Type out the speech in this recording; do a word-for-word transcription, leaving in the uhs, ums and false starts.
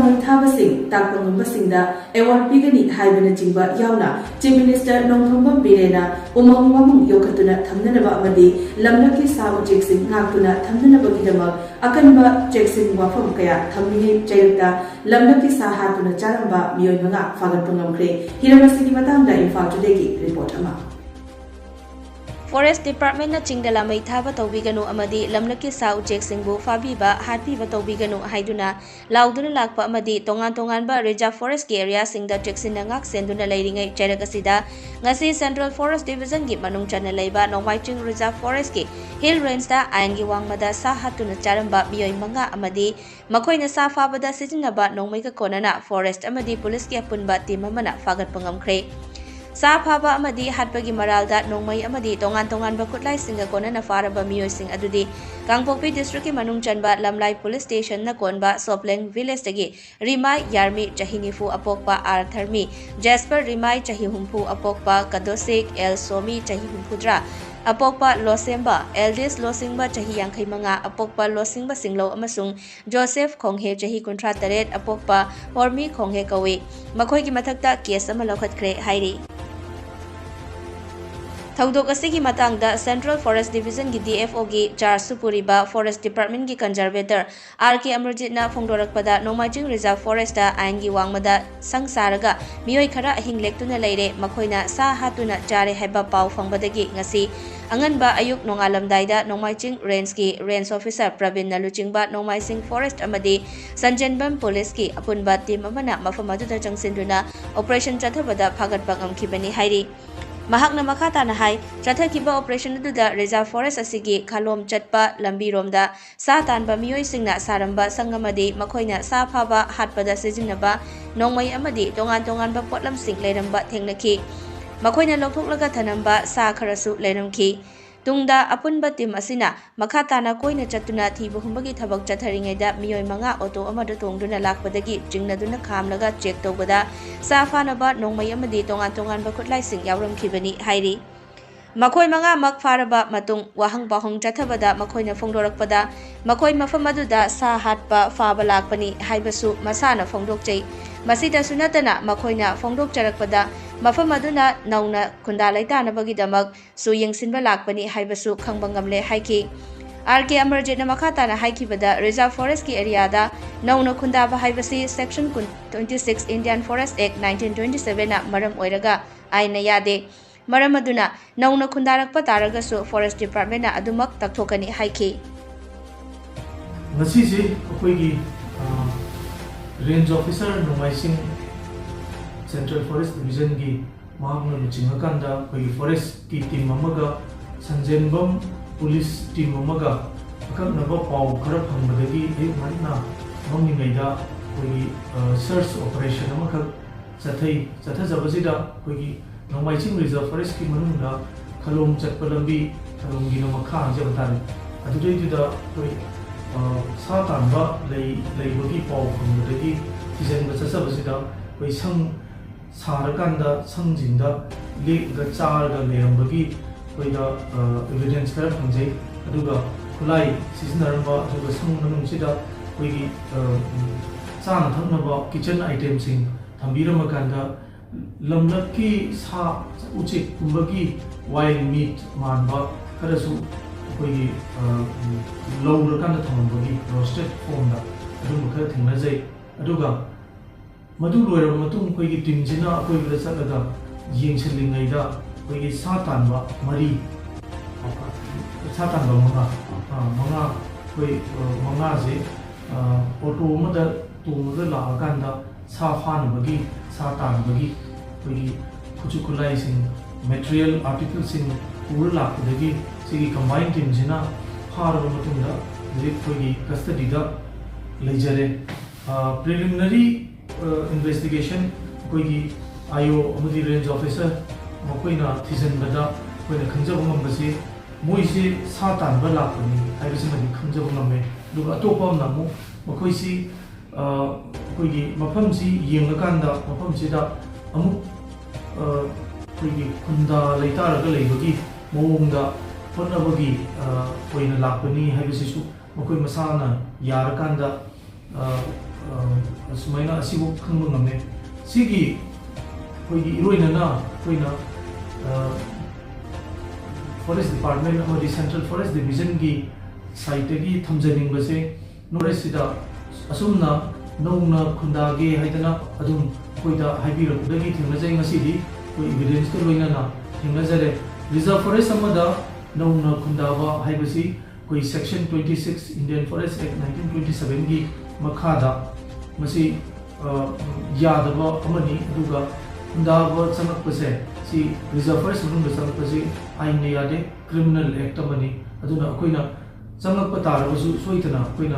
ꯃꯩ ꯊꯥꯕꯁꯤꯡ ꯇꯥꯛꯄ ꯉꯝꯕꯁꯤꯡꯗ ꯑꯦꯋꯥꯔꯗ ꯄꯤꯒꯅꯤ ꯍꯥꯏꯕꯅꯆꯤꯡꯕ ꯌꯥꯎꯅ Chief Minister ꯅꯣꯡꯊꯣꯝꯕꯝ ꯕꯤꯔꯦꯟꯅ ꯎꯃꯪ ꯋꯥꯃꯪ ꯌꯣꯛꯈꯠꯇꯨꯅ ꯊꯝꯅꯅꯕ ꯑꯃꯗꯤ ꯂꯝꯂꯛꯀꯤ ꯁꯥ ꯎꯆꯦꯛꯁꯤꯡ ꯉꯥꯛꯇꯨꯅ ꯊꯝꯅꯅꯕꯒꯤꯗꯃꯛ ꯑꯀꯟꯕ ꯆꯦꯛꯁꯤꯟ ꯋꯥꯐꯝ ꯀꯌꯥ ꯊꯝꯂꯤꯉꯩ ꯆꯩꯔꯛꯇ ꯂꯝꯂꯛꯀꯤ ꯁꯥ ꯍꯥꯠꯇꯨꯅ ꯆꯥꯔꯝꯕ ꯃꯤꯑꯣꯏ ꯃꯉꯥ ꯐꯥꯒꯠꯄ ꯉꯝꯈ꯭ꯔꯦ꯫ ꯍꯤꯔꯝ ꯑꯁꯤꯒꯤ ꯃꯇꯥꯡꯗ ꯏꯝꯐꯥꯜ ꯇꯨꯗꯦꯒꯤ ꯔꯤꯄꯣꯔꯠ ꯑꯃ꯫ Forest Department ꯅ ꯆꯤꯡꯗ ꯂꯥꯃꯩ ꯊꯥꯕ ꯇꯧꯕꯤꯒꯅꯨ ꯑꯃꯗꯤ ꯂꯝꯂꯛꯀꯤ ꯁꯥ ꯎꯆꯦꯛꯁꯤꯡꯕꯨ ꯐꯥꯕꯤꯕ, ꯍꯥꯠꯄꯤꯕ ꯇꯧꯕꯤꯒꯅꯨ ꯍꯥꯏꯗꯨꯅ ꯂꯥꯎꯗꯨꯅ ꯂꯥꯛꯄ ꯑꯃꯗꯤ ꯇꯣꯉꯥꯟ ꯇꯣꯉꯥꯟꯕ Reserve Forest ꯀꯤ area ꯁꯤꯡꯗ ꯆꯦꯛꯁꯤꯟꯅ ꯉꯥꯛ ꯁꯦꯟꯗꯨꯅ ꯂꯩꯔꯤꯉꯩ ꯆꯩꯔꯛ ꯑꯁꯤꯗ ꯉꯁꯤ Central Forest Division ꯒꯤ ꯃꯅꯨꯡ ꯆꯟꯅ ꯂꯩꯕ ꯅꯣꯡꯃꯥꯏꯆꯤꯡ Reserve Forest ꯀꯤ Hill Range ꯇ ꯑꯥꯏꯟꯒꯤ ꯋꯥꯡꯃꯗ ꯁꯥ ꯍꯥꯠꯇꯨꯅ ꯆꯥꯔꯝꯕ ꯃꯤꯑꯣꯏ ꯃꯉꯥ ꯑꯃꯗꯤ ꯃꯈꯣꯏꯅ ꯁꯥ ꯐꯥꯕꯗ ꯁꯤꯖꯤꯟꯅꯕ ꯅꯣꯡꯃꯩꯒ ꯀꯣꯟꯅꯅ Forest ꯑꯃꯗꯤ Police ꯀꯤ ꯑꯄꯨꯟꯕ team ꯑꯃꯅ ꯐꯥꯒꯠꯄ ꯉꯝꯈ꯭ꯔꯦ꯫ ꯁꯥ ꯐꯥꯕ ꯑꯃꯗꯤ ꯍꯥꯠꯄꯒꯤ ꯃꯔꯥꯜꯗ ꯅꯣꯡꯃꯩ ꯑꯃꯗꯤ ꯇꯣꯉꯥꯟ ꯇꯣꯉꯥꯟꯕ ꯈꯨꯠꯂꯥꯏꯁꯤꯡꯒ ꯀꯣꯟꯅꯅ ꯐꯥꯔꯕ ꯃꯤꯑꯣꯏꯁꯤꯡ ꯑꯗꯨꯗꯤ ꯀꯥꯡꯄꯣꯛꯄꯤ district ꯀꯤ ꯃꯅꯨꯡ ꯆꯟꯕ ꯂꯝꯂꯥꯏ Police Station ꯅ ꯀꯣꯟꯕ ꯁꯣꯞꯂꯦꯡ Village ꯇꯒꯤ ꯔꯤꯃꯥꯏ ꯌꯥꯔꯃꯤ, ꯆꯍꯤ ꯅꯤꯐꯨ ꯑꯄꯣꯛꯄ, ꯑꯥꯔ ꯊꯔꯃꯤ, ꯖꯦꯁꯄꯔ ꯔꯤꯃꯥꯏ, ꯆꯍꯤ ꯍꯨꯝꯐꯨ ꯑꯄꯣꯛꯄ, ꯀꯗꯣꯁꯤꯛ ꯑꯦꯜ ꯁꯣꯃꯤ, ꯆꯍꯤ ꯍꯨꯝꯐꯨꯇꯔꯥ ꯑꯄꯣꯛꯄ, ꯂꯣꯁꯦꯝꯕ ꯑꯦꯜꯗꯤꯁ ꯂꯣꯁꯤꯡꯕ, ꯆꯍꯤ ꯌꯥꯡꯈꯩ ꯃꯉꯥ ꯑꯄꯣꯛꯄ, ꯂꯣꯁꯤꯡꯕ ꯁꯤꯡꯂꯧ ꯑꯃꯁꯨꯡ ꯖꯣꯁꯦꯐ ꯈꯣꯡꯍꯦ, ꯆꯍꯤ ꯀꯨꯟꯊ꯭ꯔꯥ ꯇꯔꯦꯠ ꯑꯄꯣꯛꯄ, ꯍꯣꯔꯃꯤ ꯈꯣꯡꯍꯦ ꯀꯧꯏ꯫ ꯃꯈꯣꯏꯒꯤ ꯃꯊꯛꯇ case ꯑꯃ ꯂꯧꯈꯠꯈ꯭ꯔꯦ ꯍꯥꯏꯔꯤ꯫ ꯊꯧꯗꯣꯛ ꯑꯁꯤꯒꯤ ꯃꯇꯥꯡꯗ Central Forest Division ꯒꯤ D F O ꯒꯤ charge ꯁꯨ ꯄꯨꯔꯤꯕ Forest Department ꯀꯤ conservator ꯑꯥꯔ ꯀꯦ ꯑꯃꯔꯖꯤꯠꯅ ꯐꯣꯡꯗꯣꯔꯛꯄꯗ, ꯅꯣꯡꯃꯥꯏꯆꯤꯡ Reserve Forest ꯇ ꯑꯥꯏꯟꯒꯤ ꯋꯥꯡꯃꯗ ꯁꯪ ꯁꯥꯔꯒ ꯃꯤꯑꯣꯏ ꯈꯔ ꯑꯍꯤꯡ ꯂꯦꯛꯇꯨꯅ ꯂꯩꯔꯦ, ꯃꯈꯣꯏꯅ ꯁꯥ ꯍꯥꯠꯇꯨꯅ ꯆꯥꯔꯦ ꯍꯥꯏꯕ ꯄꯥꯎ ꯐꯪꯕꯗꯒꯤ ꯉꯁꯤ ꯑꯉꯟꯕ ꯑꯌꯨꯛ ꯅꯣꯡꯉꯥꯜꯂꯝꯗꯥꯏꯗ ꯅꯣꯡꯃꯥꯏꯆꯤꯡ Range ꯀꯤ Range Officer ꯄ꯭ꯔꯕꯤꯟꯅ ꯂꯨꯆꯤꯡꯕ ꯅꯣꯡꯃꯥꯏꯆꯤꯡ Forest ꯑꯃꯗꯤ ꯁꯟꯖꯦꯟꯕꯝ Police ꯀꯤ ꯑꯄꯨꯟꯕ team ꯑꯃꯅ ꯃꯐꯝ ꯑꯗꯨꯗ ꯆꯪꯁꯤꯟꯗꯨꯅ operation ꯆꯠꯊꯕꯗ ꯐꯥꯒꯠꯄ ꯉꯝꯈꯤꯕꯅꯤ ꯍꯥꯏꯔꯤ꯫ ꯃꯍꯥꯛꯅ ꯃꯈꯥ ꯇꯥꯅ ꯍꯥꯏ, ꯆꯠꯊꯈꯤꯕ operation ꯑꯗꯨꯗ Reserve Forest ꯑꯁꯤꯒꯤ ꯈꯥꯂꯣꯝ ꯆꯠꯄ ꯂꯝꯕꯤꯔꯣꯝꯗ ꯁꯥ ꯇꯥꯟꯕ ꯃꯤꯑꯣꯏꯁꯤꯡꯅ ꯁꯥꯔꯝꯕ ꯁꯪ ꯑꯃꯗꯤ ꯃꯈꯣꯏꯅ ꯁꯥ ꯐꯥꯕ ꯍꯥꯠꯄꯗ ꯁꯤꯖꯤꯟꯅꯕ ꯅꯣꯡꯃꯩ ꯑꯃꯗꯤ ꯇꯣꯉꯥꯟ ꯇꯣꯉꯥꯟꯕ ꯄꯣꯠꯂꯝꯁꯤꯡ ꯂꯩꯔꯝꯕ ꯊꯦꯡꯅꯈꯤ꯫ ꯃꯈꯣꯏꯅ ꯂꯧꯊꯣꯛꯂꯒ ꯊꯅꯝꯕ ꯁꯥ ꯈꯔꯁꯨ ꯂꯩꯔꯝꯈꯤ꯫ ꯇꯨꯡꯗ ꯑꯄꯨꯟꯕ team ꯑꯁꯤꯅ ꯃꯈꯥ ꯇꯥꯅ ꯀꯣꯏꯅ ꯆꯠꯇꯨꯅ ꯊꯤꯕ ꯍꯨꯝꯕꯒꯤ ꯊꯕꯛ ꯆꯠꯊꯔꯤꯉꯩꯗ ꯃꯤꯑꯣꯏ ꯃꯉꯥ auto ꯑꯃꯗ ꯇꯣꯡꯗꯨꯅ ꯂꯥꯛꯄꯗꯒꯤ ꯆꯤꯡꯅꯗꯨꯅ ꯈꯥꯝꯂꯒ check ꯇꯧꯕꯗ ꯁꯥ ꯐꯥꯅꯕ ꯅꯣꯡꯃꯩ ꯑꯃꯗꯤ ꯇꯣꯉꯥꯟ ꯇꯣꯉꯥꯟꯕ ꯈꯨꯠꯂꯥꯏꯁꯤꯡ ꯌꯥꯎꯔꯝꯈꯤꯕꯅꯤ ꯍꯥꯏꯔꯤ꯫ ꯃꯈꯣꯏ ꯃꯉꯥꯃꯛ ꯐꯥꯔꯕ ꯃꯇꯨꯡ ꯋꯥꯍꯪ ꯄꯥꯎꯍꯪ ꯆꯠꯊꯕꯗ ꯃꯈꯣꯏꯅ ꯐꯣꯡꯗꯣꯔꯛꯄꯗ, ꯃꯈꯣꯏ ꯃꯐꯝ ꯑꯗꯨꯗ ꯁꯥ ꯍꯥꯠꯄ ꯐꯥꯕ ꯂꯥꯛꯄꯅꯤ ꯍꯥꯏꯕꯁꯨ ꯃꯁꯥꯅ ꯐꯣꯡꯗꯣꯛꯆꯩ꯫ ꯃꯁꯤꯗꯁꯨ ꯅꯠꯇꯅ, ꯃꯈꯣꯏꯅ ꯐꯣꯡꯗꯣꯛꯆꯔꯛꯄꯗ ꯃꯐꯝ ꯑꯗꯨꯅ ꯅꯧꯅ ꯈꯨꯟꯗꯥ ꯂꯩꯇꯥꯅꯕꯒꯤꯗꯃꯛꯁꯨ ꯌꯦꯡꯁꯤꯟꯕ ꯂꯥꯛꯄꯅꯤ ꯍꯥꯏꯕꯁꯨ ꯈꯪꯕ ꯉꯝꯂꯦ ꯍꯥꯏꯈꯤ꯫ ꯑꯥꯔ ꯀꯦ ꯑꯃꯔꯖꯤꯠꯅ ꯃꯈꯥ ꯇꯥꯅ ꯍꯥꯏꯈꯤꯕꯗ, ꯔꯤꯖꯥꯔꯚ ꯐꯣꯔꯦꯁ꯭ꯠꯀꯤ ꯑꯦꯔꯤꯌꯥꯗ ꯅꯧꯅ ꯈꯨꯟꯗꯥꯕ ꯍꯥꯏꯕꯁꯤ ꯁꯦꯛꯁꯟ ꯀꯨꯟ, twenty six Indian Forest Act nineteen twenty seven ꯅ ꯃꯔꯝ ꯑꯣꯏꯔꯒ ꯑꯥꯏꯟꯅ ꯌꯥꯗꯦ꯫ ꯃꯔꯝ ꯑꯗꯨꯅ ꯅꯧꯅ ꯈꯨꯟꯗꯥꯔꯛꯄ ꯇꯥꯔꯒꯁꯨ ꯐꯣꯔꯦꯁ꯭ꯠ ꯗꯤꯄꯥꯔꯠꯃꯦꯟꯅ ꯑꯗꯨꯃꯛ ꯇꯛꯊꯣꯛꯀꯅꯤ ꯍꯥꯏꯈꯤ꯫ ꯉꯁꯤꯁꯦ ꯑꯩꯈꯣꯏꯒꯤ, ꯑ, ꯔꯦꯟꯖ ꯑꯣꯐꯤꯁꯥꯔ ꯅꯣꯡꯃꯥꯏꯁꯤꯡ ꯁꯦꯟꯇ꯭ꯔꯦꯜ ꯐꯣꯔꯦꯁ꯭ꯠ ꯗꯤꯕꯤꯖꯟꯒꯤ ꯃꯍꯥꯛꯅ ꯂꯨꯆꯤꯡꯉꯀꯥꯟꯗ ꯑꯩꯈꯣꯏꯒꯤ ꯐꯣꯔꯦꯁ꯭ꯠꯀꯤ ꯇꯤꯝ ꯑꯃꯒ ꯁꯟꯖꯦꯟꯕꯝ ꯄꯨꯂꯤꯁ ꯇꯤꯝ ꯑꯃꯒ ꯑꯀꯛꯅꯕ ꯄꯥꯎ ꯈꯔ ꯐꯪꯕꯗꯒꯤ ꯑꯌꯨꯛ ꯉꯟꯅ ꯃꯝꯂꯤꯉꯩꯗ ꯑꯩꯈꯣꯏꯒꯤ, ꯑ, ꯁꯔꯆ ꯑꯣꯄꯔꯦꯁꯟ ꯑꯃꯈꯛ ꯆꯠꯊꯩ꯫ ꯆꯠꯊꯖꯕꯁꯤꯗ ꯑꯩꯈꯣꯏꯒꯤ ꯅꯣꯡꯃꯥꯏꯆꯤꯡ ꯔꯤꯖꯥꯔꯚ ꯐꯣꯔꯦꯁ꯭ꯠꯀꯤ ꯃꯅꯨꯡꯗ ꯈꯂꯣꯝ ꯆꯠꯄ ꯂꯝꯕꯤ, ꯈꯂꯣꯝꯒꯤꯅ ꯃꯈꯥ ꯍꯥꯏꯖꯕ ꯇꯥꯔꯦ, ꯑꯗꯨꯗꯩꯗꯨꯗ ꯑꯩꯈꯣꯏ, ꯑ, ꯁꯥ ꯇꯥꯟꯕ ꯂꯩ-, ꯂꯩꯕꯒꯤ ꯄꯥꯎ ꯐꯪꯕꯗꯒꯤ ꯊꯤꯖꯤꯟꯕ ꯆꯠꯆꯕꯁꯤꯗ ꯑꯩꯈꯣꯏ ꯁꯪ ꯁꯥꯔꯀꯥꯟꯗ ꯁꯪꯁꯤꯡꯗ ꯂꯦꯛꯑꯒ ꯆꯥꯔꯒ ꯂꯩꯔꯝꯕꯒꯤ ꯑꯩꯈꯣꯏꯗ, ꯑ, ꯑꯦꯚꯤꯗꯦꯟꯁ ꯈꯔ ꯐꯪꯖꯩ꯫ ꯑꯗꯨꯒ ꯈꯨꯠꯂꯥꯏ ꯁꯤꯖꯤꯟꯅꯔꯝꯕ, ꯑꯗꯨꯒ ꯁꯪ ꯃꯅꯨꯡꯁꯤꯗ ꯑꯩꯈꯣꯏꯒꯤ, ꯑ, ꯆꯥꯅ ꯊꯛꯅꯕ ꯀꯤꯠꯆꯟ ꯑꯥꯏꯇꯦꯝꯁꯤꯡ ꯊꯝꯕꯤꯔꯝꯃꯀꯥꯟꯗ ꯂꯝꯂꯛꯀꯤ ꯁꯥ ꯎꯆꯦꯛꯀꯨꯝꯕꯒꯤ ꯋꯥꯏꯜꯗ ꯃꯤꯠ ꯃꯥꯟꯕ ꯈꯔꯁꯨ ꯑꯩꯈꯣꯏꯒꯤ, ꯑ, ꯂꯧꯔꯀꯥꯟꯗ ꯊꯝꯃꯝꯕꯒꯤ ꯔꯣꯁꯇꯦꯗ ꯐꯣꯝꯗ ꯑꯗꯨꯝꯕ ꯈꯔ ꯊꯦꯡꯅꯖꯩ꯫ ꯑꯗꯨꯒ ꯃꯗꯨ ꯂꯣꯏꯔꯕ ꯃꯇꯨꯡ ꯑꯩꯈꯣꯏꯒꯤ ꯇꯤꯝꯁꯤꯅ ꯑꯀꯣꯏꯕꯗ ꯆꯠꯂꯒ ꯌꯦꯡꯁꯤꯜꯂꯤꯉꯩꯗ ꯑꯩꯈꯣꯏꯒꯤ ꯁꯥ ꯇꯥꯟꯕ ꯃꯔꯤ, ꯁꯥ ꯇꯥꯟꯕ ꯃꯉꯥ, ꯑ, ꯃꯉꯥ ꯑꯩꯈꯣꯏ, ꯑ, ꯃꯉꯥꯁꯦ, ꯑ, ꯑꯣꯇꯣ ꯑꯃꯗ ꯇꯣꯡꯉꯒ ꯂꯥꯛꯑꯀꯥꯟꯗ ꯁꯥ ꯐꯥꯅꯕꯒꯤ, ꯁꯥ ꯇꯥꯟꯕꯒꯤ ꯑꯩꯈꯣꯏꯒꯤ ꯈꯨꯠꯁꯨ ꯈꯨꯠꯂꯥꯏꯁꯤꯡ, ꯃꯦꯇꯔꯤꯌꯦꯜ ꯑꯥꯔꯇꯤꯀꯜꯁꯤꯡ ꯄꯨꯔ ꯂꯥꯛꯄꯗꯒꯤ ꯁꯤꯒꯤ ꯀꯝꯕꯥꯏꯟ ꯇꯤꯝꯁꯤꯅ ꯐꯥꯔꯕ ꯃꯇꯨꯡꯗ ꯍꯧꯖꯤꯛ ꯑꯩꯈꯣꯏꯒꯤ ꯀꯁꯇꯗꯤꯗ ꯂꯩꯖꯔꯦ꯫ ꯑ, ꯄ꯭ꯔꯤꯂꯤꯃꯤꯅꯔꯤ, ꯑ, ꯏꯟꯚꯦꯁꯇꯤꯒꯦꯁꯟ ꯑꯩꯈꯣꯏꯒꯤ ꯑꯥꯏ ꯑꯣ ꯑꯃꯗꯤ ꯔꯦꯟꯖ ꯑꯣꯐꯤꯁꯥꯔ ꯃꯈꯣꯏꯅ ꯊꯤꯖꯤꯟꯕꯗ ꯑꯩꯈꯣꯏꯅ ꯈꯪꯖꯕ ꯉꯝꯕꯁꯤ ꯃꯣꯏꯁꯦ ꯁꯥ ꯇꯥꯟꯕ ꯂꯥꯛꯄꯅꯤ ꯍꯥꯏꯕꯁꯤꯃꯗꯤ ꯈꯪꯖꯕ ꯉꯝꯃꯦ꯫ ꯑꯗꯨꯒ ꯑꯇꯣꯞꯄ ꯑꯃꯅ ꯑꯃꯨꯛ ꯃꯈꯣꯏꯁꯤ, ꯑ, ꯑꯩꯈꯣꯏꯒꯤ ꯃꯐꯝꯁꯤ ꯌꯦꯡꯉꯀꯥꯟꯗ ꯃꯐꯝꯁꯤꯗ ꯑꯃꯨꯛ, ꯑ, ꯑꯩꯈꯣꯏꯒꯤ ꯈꯨꯟꯗꯥ ꯂꯩꯇꯥꯔꯒ ꯂꯩꯕꯒꯤ ꯃꯑꯣꯡꯗ ꯍꯣꯠꯅꯕꯒꯤ ꯑ, ꯑꯣꯏꯅ ꯂꯥꯛꯄꯅꯤ ꯍꯥꯏꯕꯁꯤꯁꯨ ꯃꯈꯣꯏ ꯃꯁꯥꯅ ꯌꯥꯔꯀꯥꯟꯗ ꯑ, ꯑ, ꯁꯨꯃꯥꯏꯅ ꯑꯁꯤꯕꯨ ꯈꯪꯕ ꯉꯝꯃꯦ꯫ ꯁꯤꯒꯤ ꯑꯩꯈꯣꯏꯒꯤ ꯏꯔꯣꯏꯅꯅ ꯑꯩꯈꯣꯏꯅ ꯐꯣꯔꯦꯁ ꯗꯤꯄꯥꯔꯠꯃꯦꯟ ꯑꯃꯗꯤ ꯁꯦꯟꯇ꯭ꯔꯦꯜ ꯐꯣꯔꯦꯁ ꯗꯤꯕꯤꯖꯟꯒꯤ ꯁꯥꯏꯠꯇꯒꯤ ꯊꯝꯖꯅꯤꯡꯕꯁꯦ, ꯅꯣꯔꯠ ꯏꯁꯁꯤꯗ ꯑꯁꯨꯝꯅ ꯅꯧꯅ ꯈꯨꯟꯗꯥꯒꯦ ꯍꯥꯏꯗꯅ ꯑꯗꯨꯝ ꯑꯩꯈꯣꯏꯗ ꯍꯥꯏꯕꯤꯔꯛꯄꯗꯒꯤ ꯊꯦꯡꯅꯖꯩ꯫ ꯉꯁꯤꯗꯤ ꯑꯩꯈꯣꯏ ꯏꯚꯤꯗꯦꯟꯁꯀ ꯂꯣꯏꯅꯅ ꯊꯦꯡꯅꯖꯔꯦ꯫ ꯔꯤꯖꯔꯚ ꯐꯣꯔꯦꯁ ꯑꯃꯗ ꯅꯧꯅ ꯈꯨꯟꯗꯥꯕ ꯍꯥꯏꯕꯁꯤ ꯑꯩꯈꯣꯏ section twenty six, Indian forest act nineteen twenty ꯁꯚꯦꯟꯒꯤ ꯃꯈꯥꯗ ꯃꯁꯤ ꯑ, ꯌꯥꯗꯕ ꯑꯃꯅꯤ꯫ ꯑꯗꯨꯒ ꯈꯨꯟꯗꯥꯕ ꯆꯪꯂꯛꯄꯁꯦ, ꯁꯤ ꯔꯤꯖꯔꯚ ꯐꯣꯔꯦꯁ ꯃꯅꯨꯡꯗ ꯆꯪꯂꯛꯄꯁꯤ ꯑꯥꯏꯟꯅ ꯌꯥꯗꯦ, ꯀ꯭ꯔꯤꯃꯤꯅꯦꯜ ꯑꯦꯛ ꯑꯃꯅꯤ꯫ ꯑꯗꯨꯅ ꯑꯩꯈꯣꯏꯅ ꯆꯪꯂꯛꯄ ꯇꯥꯔꯕꯁꯨ ꯁꯣꯏꯗꯅ ꯑꯩꯈꯣꯏꯅ